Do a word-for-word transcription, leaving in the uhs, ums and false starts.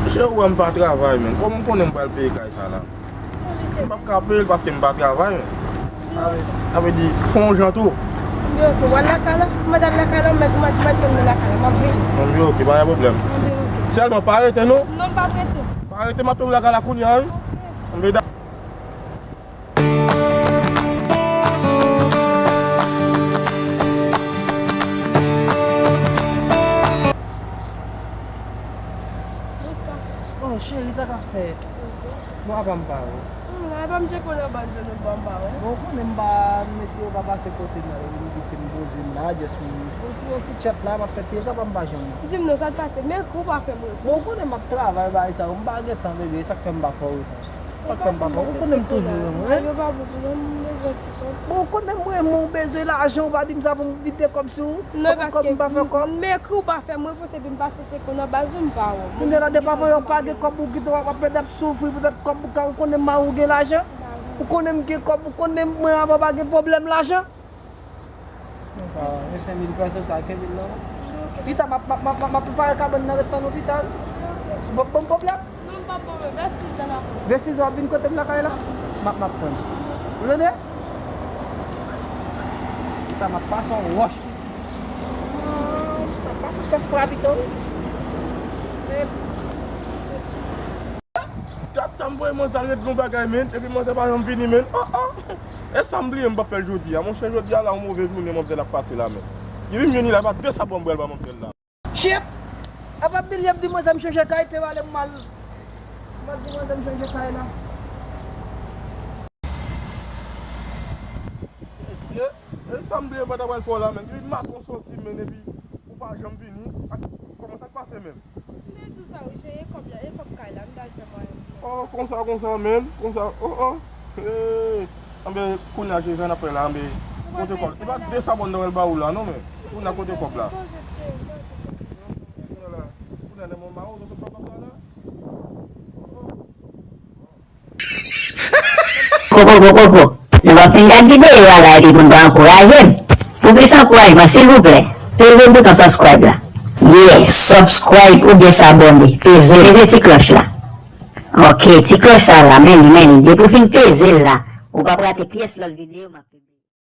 Monchè, ou wè m pa travay, menn. Kòman w konnen m pral peye kay sa la? M p ap ka peye l paske m pa travay, menn. Sa vle, sa vle di, fè yon jan tou. Anben oke, w al lakay la. Mwen t al lakay la, mwen t, mwen t, mwen t tann mwen lakay la, m ap vini. Anben oke, pa gen pwoblèm. Anben oke. Sèlman pa rete non. Non, m p ap rete. Pa rete, m ap tann w lakay la kounye a, wi. Oke. Anben da- Oh, cheri, sa k ap fèt? Bon, apa m pa wè w? Hmm, apa m tcheke w nan baz yo, nou pa m pa wè. Bon, ou konnen m pa, mesye yo pa pase kote m nan, depi m piti m poze m la, just m, m fè yon ti chat la, m ap fè ti eta, apa m pa janm. Di m non, sa t pase, men kou pa fè m repons. Bon, ou konnen m ap travay, bagay sa yo, m pa gen tan, bebe, e sa k fè m pa fè w repons. Sa k fè m pa fè w, ou konnen m toujou renmen w, wi. Yo pa bon pou mwen, m bezwen ti kòb. Bon, ou konnen m renmen w, ou bezwen lajan, ou pa di m sa pou m vide kòb sou ou. Non, paske m pa fè kòb. M ekri w pa fè m reponn, epi m pase tcheke w nan baz ou, m pa wè w. Kounye a la, depi avan yo pa gen kòb, ou kite w ap plede ap soufri poutèt kòb, ou ka, ou konnen mari w gen lajan. Ou konnen m gen kòb, ou konnen mwen avè w pa gen pwoblèm lajan. Konsa, e senk mil pèso sa, kenz mil nan. Pita, m ap, m ap, m ap, m ap prepare kabann nan, ret tann ou pita. Bon, bon pwoblèm. Non, m p ap pwoblèm. Vè sizè n ap. Vè sizè w ap vin kote m lakay la? M ap, m ap tann. Ou tande? Pita, m ap pase yon wòch. M ap pase sòs pra pito. Gad sa m voye manzè al regle yon bagay, menn, epi manzè pa janm vini, menn. Oh, oh. E sa m bliye m p ap fè l jodi a. Monchè, jodi a la, yon move jounen manzè ap pase la, menn. Depi m vini la, e pa de sabò m pral ba manzè la. Shit! Apa m bliye m di manzè m chanje kay, te pale m mal. M ap di manzè m chanje kay la. Mesye, e sa m bliye m pa ta pral fè w la, menn. Depi maten w soti, menn, epi ou pa janm vini. Ak, kòman sa k pase, menn? M te di w sa wi cheri, e kòb la, e kòb kay la, m t al fè mwayen m. Oh, konsa, konsa, menn, konsa, oh, oh. Hey. Anben, kounye a, cheri, sa n ap fè la, anben, kote kòb? E pa de sabò m ta pral ba ou la, non, menn. Kounye a, kote kòb la? Poze, cheri, poze, poze. Kounye a, lè mwen ba ou, ou sot pran kòb la, la? Oh. Koko, koko, koko. Nou pa fin gad videyo a la epi pou n pa ankouraje m. Pou plis ankourajman, silvouplè, peze bouton subscribe la. Yeah, subscribe oubyen sabone. Peze. Peze ti klòch la. Ok, ti klòch sa la, men li, men li. Depi w fin peze l la, ou p ap rate pyès lòt videyo m ap